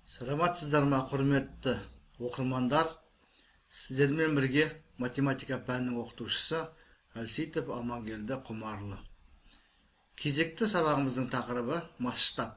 Саламатсыздар ма, құрметті оқырмандар! Сіздермен бірге математика пәнінің оқытушысы Әлсейтов Амангелді Құмарұлы. Кезекті сабағымыздың тақырыбы – масштаб.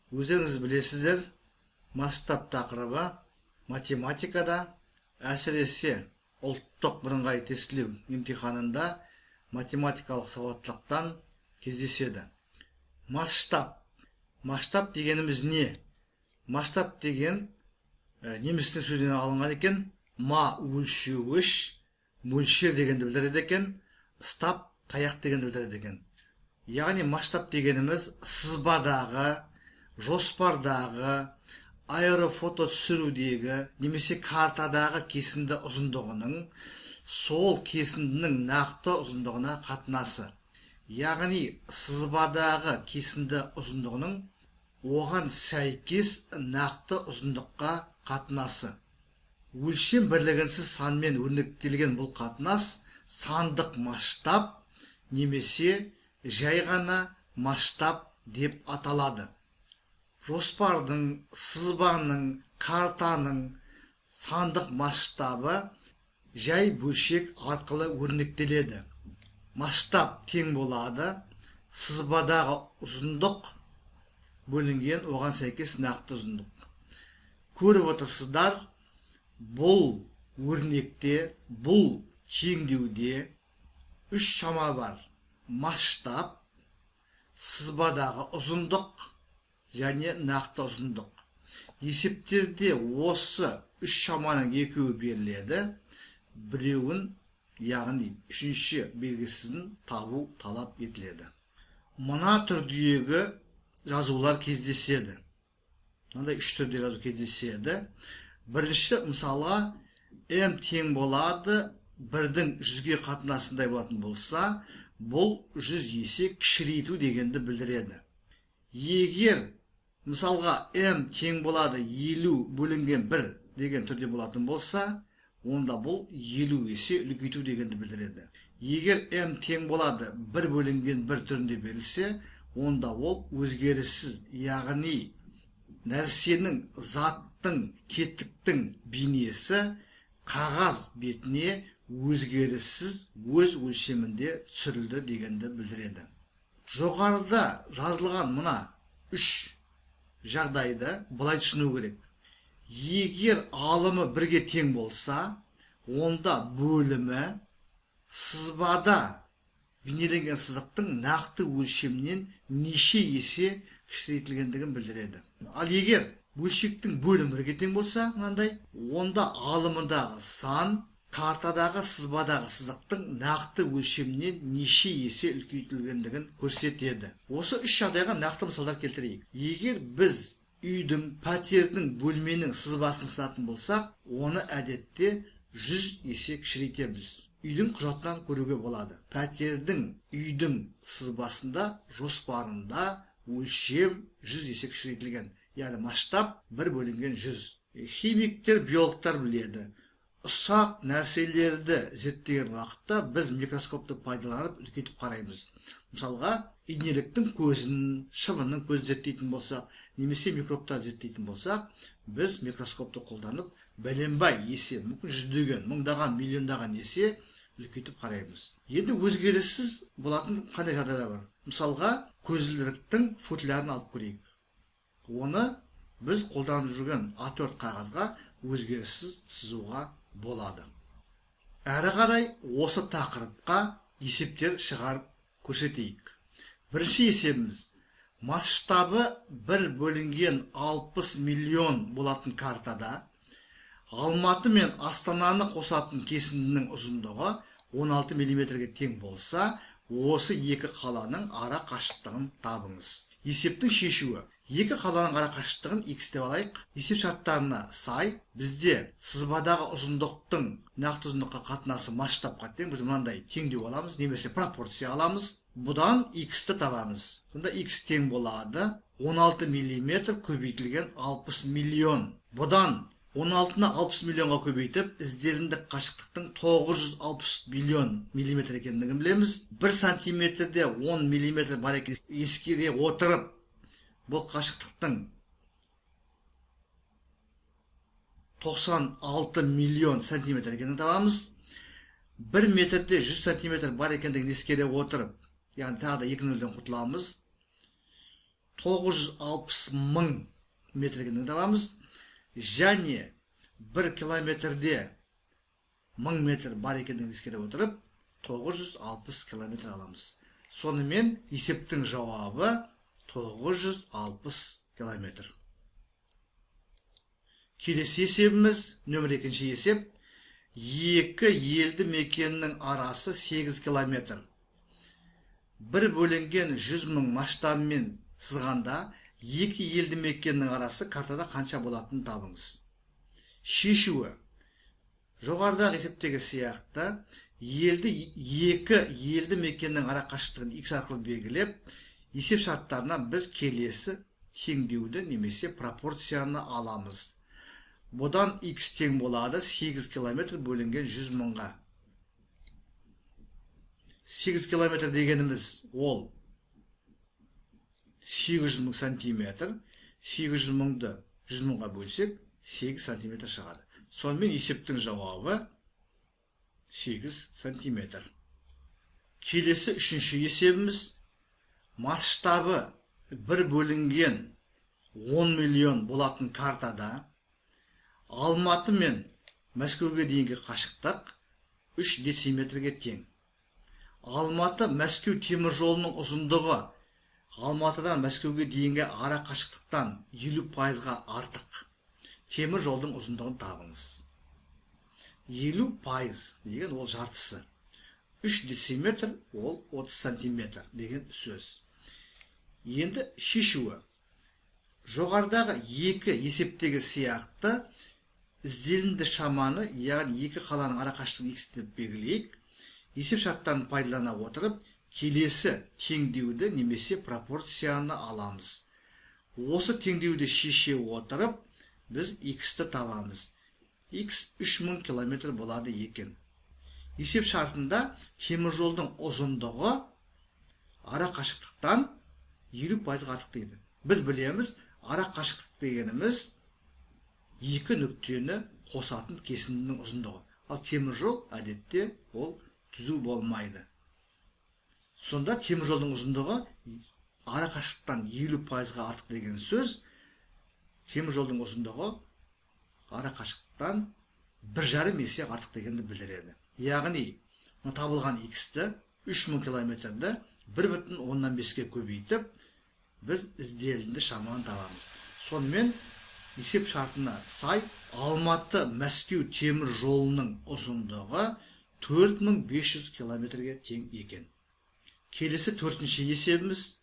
Өздеріңіз білесіздер, масштаб тақырыбы математикада, әсіресе ұлттық бірыңғай тестілеу емтиханында математикалық сауаттылықтан кездеседі. Масштаб. Масштаб дегеніміз не? Масштаб деген немістің сөзінен алынған екен. Ма – өлшеуіш, мөлшер дегенді білдіреді екен, стаб – таяқ дегенді білдіреді екен. Яғни масштаб дегеніміз сызбадағы, жоспардағы, аэрофото түсірудегі немесе картадағы кесінді ұзындығының сол кесіндінің нақты ұзындығына қатынасы. Яғни сызбадағы кесінді ұзындығының оған сәйкес нақты ұзындыққа қатынасы. Өлшем бірлігінсіз санмен өрнектелген бұл қатынас сандық масштаб немесе жай ғана масштаб деп аталады. Жоспардың, сызбаның, картаның сандық масштабы жай бөлшек арқылы өрнектеледі. Масштаб тең болады сызбадағы ұзындық бөлінген оған сәйкес нақты ұзындық. Көріп отырсыздар, бұл өрнекте, бұл теңдеуде үш шама бар: масштаб, сызбадағы ұзындық және нақты ұзындық. Есептерде осы үш шаманың екеуі беріледі, біреуін, яғни үшінші белгісізін табу талап етіледі. Мына түрдегі жазулар кездеседі, мынандай үш түрде жазу кездеседі. Бірінші мысалға, м тең болады бірдің 100-ге қатынасындай болатын болса, бұл 100 есе кішірейту дегенді білдіреді. Егер мысалға м тең болады 50 бөлінген 1 деген түрде болатын болса, онда бұл 50 есе үлкейту дегенді білдіреді. Егер м тең болады 1 бөлінген 1 түрінде берілсе, онда ол өзгеріссіз, яғни нәрсенің, заттың, тетіктің бейнесі қағаз бетіне өзгеріссіз өз өлшемінде түсірілді дегенді білдіреді. Жоғарыда жазылған мына үш жағдайды былай түсіну керек: егер алымы бірге тең болса, онда бөлімі сызбада бейнеленген сызықтың нақты өлшемінен неше есе кішірейтілгендігін білдіреді. Ал егер бөлшектің бөлімі бірге тең болса, мынандай, онда алымындағы сан картадағы, сызбадағы сызықтың нақты өлшемінен неше есе үлкейтілгендігін көрсетеді. Осы үш жағдайға нақты мысалдар келтірейік. Егер біз үйдің, пәтердің, бөлменің сызбасын сызатын болсақ, оны әдетте 100 есе кішірейтеміз. Үйдің құжатынан көруге болады: пәтердің, үйдің сызбасында, жоспарында өлшем 100 есе кішірейтілген, яғни масштаб 1 бөлінген 100. Химиктер, биологтар біледі, ұсақ нәрселерді зерттеген уақытта біз микроскопты пайдаланып, үлкейтіп қараймыз. Мысалға, инеліктің көзін, шыбынның көзін зерттейтін болсақ немесе микробтарды зерттейтін болсақ, біз микроскопты қолданып, бәленбай есе, мүмкін жүздеген, мыңдаған, миллиондаған есе үлкейтіп қараймыз. Енді өзгеріссіз болатын қандай жағдайлар бар? Мысалға, көзілдіріктің футлярын алып көрейік. Оны біз қолданып жүрген А4 қағазға өзгеріссіз сызуға болады. Әрі қарай осы тақырыпқа есептер шығарып көрсетейік. Бірінші есебіміз: масштабы 1 бөлінген 60 миллион болатын картада Алматы мен Астананы қосатын кесіндінің ұзындығы 16 миллиметрге тең болса, осы екі қаланың ара қашықтығын табыңыз. Есептің шешуі: екі қаланың ара қашықтығын x деп алайық. Есеп шарттарына сай, бізде сызбадағы ұзындықтың нақты ұзындыққа қатынасы масштабқа тең. Біз мынандай теңдеу аламыз немесе пропорция аламыз. Бұдан x-ті табамыз. Сонда x тең болады 16 миллиметр көбейтілген 60 миллион. Бұдан 16-ны 60 миллионға көбейтіп, іздеріндік қашықтықтың 960 миллион миллиметр екендігін білеміз. 1 сантиметрде 10 миллиметр бар екенін ескере отырып, бұл қашықтықтың 96 миллион сантиметр екенін табамыз. 1 метрде 100 сантиметр бар екендігін ескере отырып, яғни тағы да 2 нөлден құтыламыз. 960 мың метр екендігін табамыз. Және 1 километрде 1000 метр бар екендігін ескере отырып, 960 километр аламыз. Сонымен есептің жауабы 960 километр. Келесі есебіміз, нөмір екінші есеп. Екі елді мекеннің арасы 8 километр. 1 бөлінген 100 мың масштабымен сызғанда, екі елді мекеннің арасы картада қанша болатынын табыңыз. Шешуі. Жоғарыдағы есептегі сияқты екі елді мекеннің ара қашықтығын x арқылы белгілеп, есеп шарттарына біз келесі теңдеуді немесе пропорцияны аламыз. Бұдан x тең болады 8 километр бөлінген 100 мыңға. 8 километр дегеніміз ол 800 мың сантиметр. 800 мыңды 100 мыңға бөлсек, 8 сантиметр шығады. Сонымен есептің жауабы 8 сантиметр. Келесі үшінші есебіміз. Масштабы 1 бөлінген 10 миллион болатын картада Алматы мен Мәскеуге дейінгі қашықтық 3 дециметрге тең. Алматы Мәскеу темір жолының ұзындығы Алматыдан Мәскеуге дейінгі ара қашықтықтан 50%-ға артық. Темір жолдың ұзындығын табыңыз. 50% деген ол жартысы. 3 дециметр ол 30 сантиметр деген сөз. Енді шешуі. Жоғарыдағы екі есептегі сияқты ізделінді шаманы, яғни екі қаланың ара қашықтығын x деп белгілейік. Есеп шарттарын пайдалана отырып, келесі теңдеуді немесе пропорцияны аламыз. Осы теңдеуді шеше отырып, біз x-ті табамыз. X 3000 километр болады екен. Есеп шартында темір жолдың ұзындығы ара қашықтықтан 50%-ға артық дейді. Біз білеміз, ара қашықтық дегеніміз екі нүктені қосатын кесіндінің ұзындығы. Ал темір жол әдетте ол түзу болмайды. Сонда темір жолдың ұзындығы ара қашықтықтан 50%-ға артық деген сөз, темір жолдың ұзындығы ара қашықтықтан 1,5 есе артық дегенді білдіреді. Яғни мына табылған x-ті 3000 километрді 1,5-ке көбейтіп, біз ізделінді шаманы табамыз. Сонымен есеп шартына сай Алматы Мәскеу темір жолының ұзындығы 4500 километрге тең екен. Келесі төртінші есебіміз.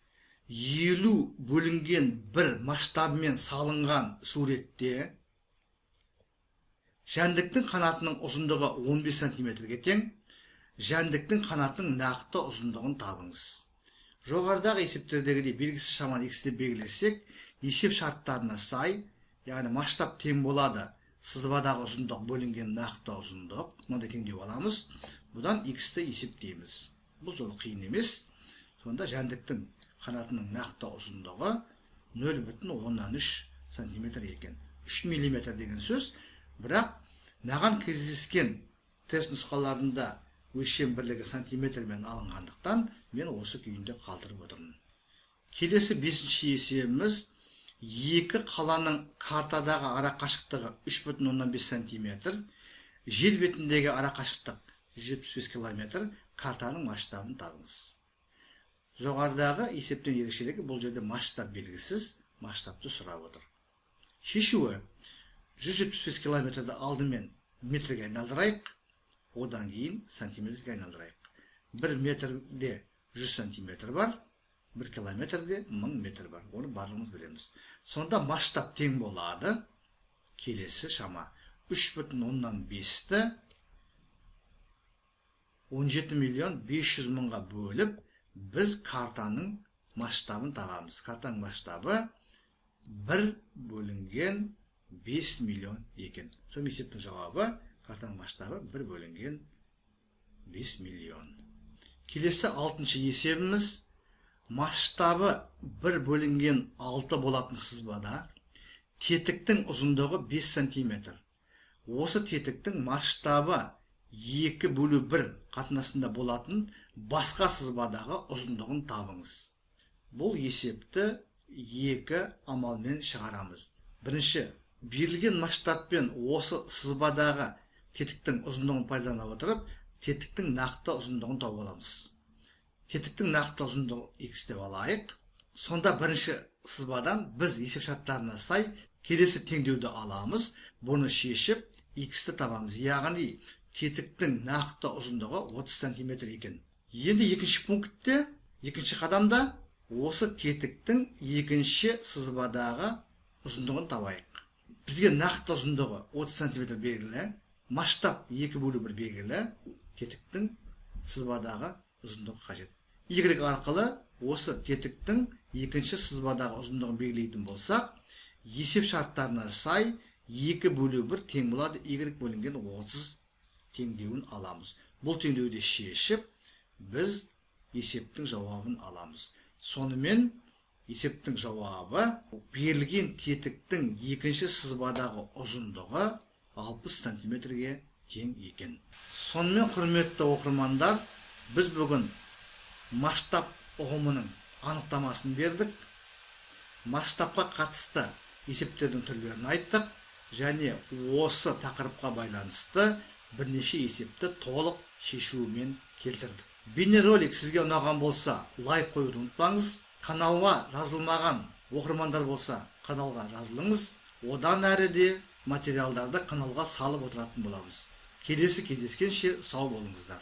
50 бөлінген 1 масштабымен салынған суретте жәндіктің қанатының ұзындығы 15 сантиметрге тең. Жәндіктің қанатының нақты ұзындығын табыңыз. Жоғарыдағы есептердегідей белгісіз шаманы x деп белгілесек, есеп шарттарына сай, яғни масштаб тең болады сызбадағы ұзындық бөлінген нақты ұзындық, мынандай теңдеу аламыз. Бұдан x-ті есептейміз. Бұл жолы қиын емес. Сонда жәндіктің қанатының нақты ұзындығы 0,3 сантиметр екен. 3 миллиметр деген сөз, бірақ маған кездескен тест нұсқаларында өлшем бірлігі сантиметрмен алынғандықтан, мен осы күйінде қалдырып отырмын. Келесі бесінші есебіміз. Екі қаланың картадағы ара қашықтығы 3,5 сантиметр, жер бетіндегі ара қашықтық 175 километр. Картаның масштабын табыңыз. Жоғарыдағы есептен ерекшелігі, бұл жерде масштаб белгісіз, масштабты сұрап отыр. Шешуі. 175 километрді алдымен метрге айналдырайық, одан кейін сантиметрге айналдырайық. 1 метрде 100 сантиметр бар, 1 километрде 1000 метр бар. Оны барлығымыз білеміз. Сонда масштаб тең болады келесі шама: 3,5-ті 17 миллион 500 мыңға бөліп, біз картаның масштабын табамыз. Картаның масштабы 1 бөлінген 5 миллион екен. Сол есептің жауабы: картаның масштабы 1 бөлінген 5 миллион. Келесі алтыншы есебіміз. Масштабы 1 бөлінген 6 болатын сызбада тетіктің ұзындығы 5 сантиметр. Осы тетіктің масштабы 2 бөлу 1 қатынасында болатын басқа сызбадағы ұзындығын табыңыз. Бұл есепті екі амалмен шығарамыз. Бірінші, берілген масштабпен осы сызбадағы тетіктің ұзындығын пайдалана отырып, тетіктің нақты ұзындығын тауып аламыз. Тетіктің нақты ұзындығы x деп алайық. Сонда бірінші сызбадан біз есеп шарттарына сай келесі теңдеуді аламыз. Бұны шешіп, x-ті табамыз, яғни тетіктің нақты ұзындығы 30 сантиметр екен. Енді екінші пунктте, екінші қадамда осы тетіктің екінші сызбадағы ұзындығын табайық. Бізге нақты ұзындығы 30 сантиметр белгілі, масштаб 2 бөлу 1 белгілі, тетіктің сызбадағы ұзындығы қажет. Y арқылы осы тетіктің екінші сызбадағы ұзындығын белгілейтін болсақ, есеп шарттарына сай 2 бөлу 1 тең болады y бөлінген 30 теңдеуін аламыз. Бұл теңдеуді шешіп, біз есептің жауабын аламыз. Сонымен, есептің жауабы: берілген тетіктің екінші сызбадағы ұзындығы 60 сантиметрге тең екен. Сонымен, құрметті оқырмандар, біз бүгін масштаб ұғымының анықтамасын бердік, масштабқа қатысты есептердің түрлерін айттық және осы тақырыпқа байланысты бірнеше есепті толық шешуімен келтірдік. Бейнеролик сізге ұнаған болса, лайк қоюды ұмытпаңыз. Каналға жазылмаған оқырмандар болса, каналға жазылыңыз. Одан әрі де материалдарды каналға салып отыратын боламыз. Келесі кездескенше сау болыңыздар.